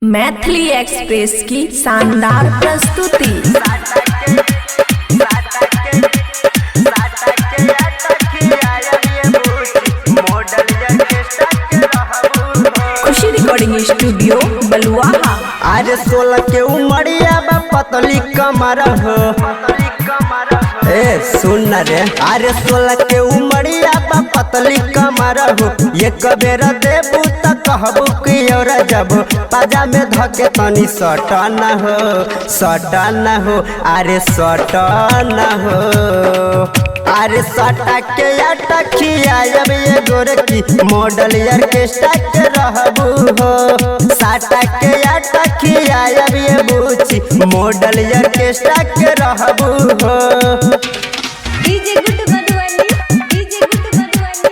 Maithili express की शानदार प्रस्तुति। खुशी रिकॉर्डिंग स्टूडियो बलुआहा। अरे 16 के उमरिया बा पतली कमर हो, ए सुन रे। अरे 16 के उमरिया बा पतली कमर हो, एक बेर देबू त कहबू कि और जब पाजा में धके तनी सटन हो, सटन हो, अरे सटन हो। अरे सटा के आटा खियाब ये गोरकी मॉडल ऑर्केस्ट्रा के रहबू हो, साटा के आटा खियाब ये बूची मॉडल ऑर्केस्ट्रा के रहबू हो। DJ good Madhubani, DJ good Madhubani.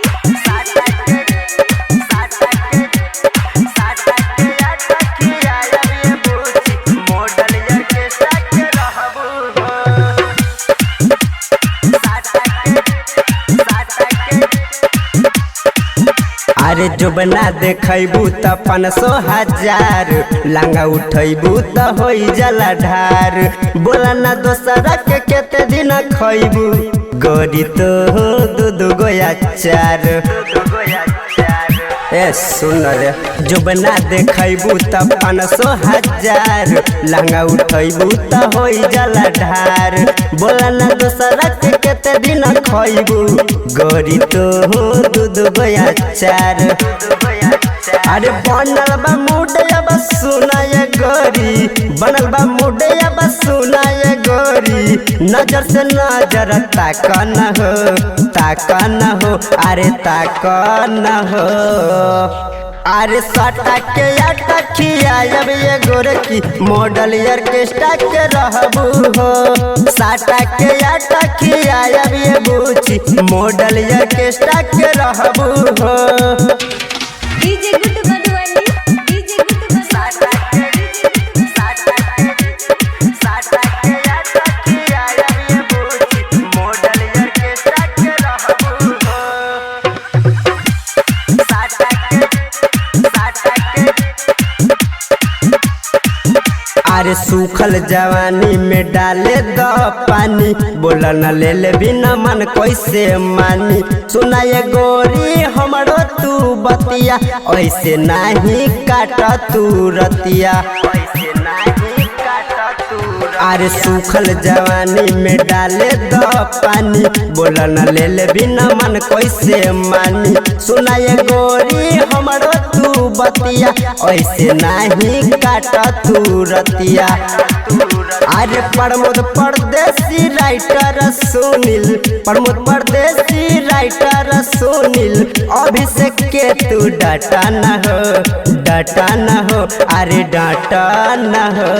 साटा के आटा खियाब ये बूची मॉडल ऑर्केस्ट्रा के रहबू हो। अरे जोबना देखबू त 500 हजार, लांगा उठैबू त होई जला ढार। बोला ना दोसरा के केते दिन खैबू गोरी तो दू दू गो अचार। ए सुन रे, जोबना देखबू त 500 हजार, लांगा उठैबू त होई जला ढार। बोला ना दोसरा के केते दिन खैबू गोरी तो दू दू गो अचार। अरे बनल बा मुडया बा सुना ये गोरी, बनल बा मुडया बा सुना ये गोरी, नजर से नजर ताकन हो, ताकन हो, अरे ताकन हो। अरे सटा के आटा खियाब ये गोरकी मॉडल ऑर्केस्ट्रा के रहबू हो, साटा के आटा खियाब ये बूची मॉडल ऑर्केस्ट्रा के रहबू हो। DJ good Madhubani, DJ good Madhubani. अरे सूखल जवानी में डाले द पानी, बोला न ले ले बिना मन कैसे मानी। सुना ये गोरी हमरो तू बतिया, ऐसे नाही काट तू रतिया। अरे सूखल जवानी में डाले द पानी, बोला न ले ले बिना मन कैसे मानी। सुना ये गोरी हमरो तू बतिया, ऐसे नाही काट तू रतिया। अरे प्रमोद परदेसी राइटर सुनील, प्रमोद परदेसी राइटर सुनील, अभिषेक के तू डाटा न हो, डाटा न हो, अरे डाटा न हो।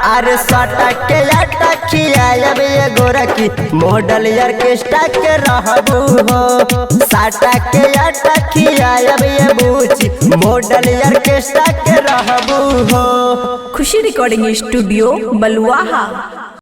अरे सटा के आटा खियाब ये गोरकी मॉडल ऑर्केस्ट्रा के रहबू हो, साटा के आटा खियाब ये बूची मॉडल ऑर्केस्ट्रा के रहबू हो। खुशी रिकॉर्डिंग स्टूडियो बलुआहा।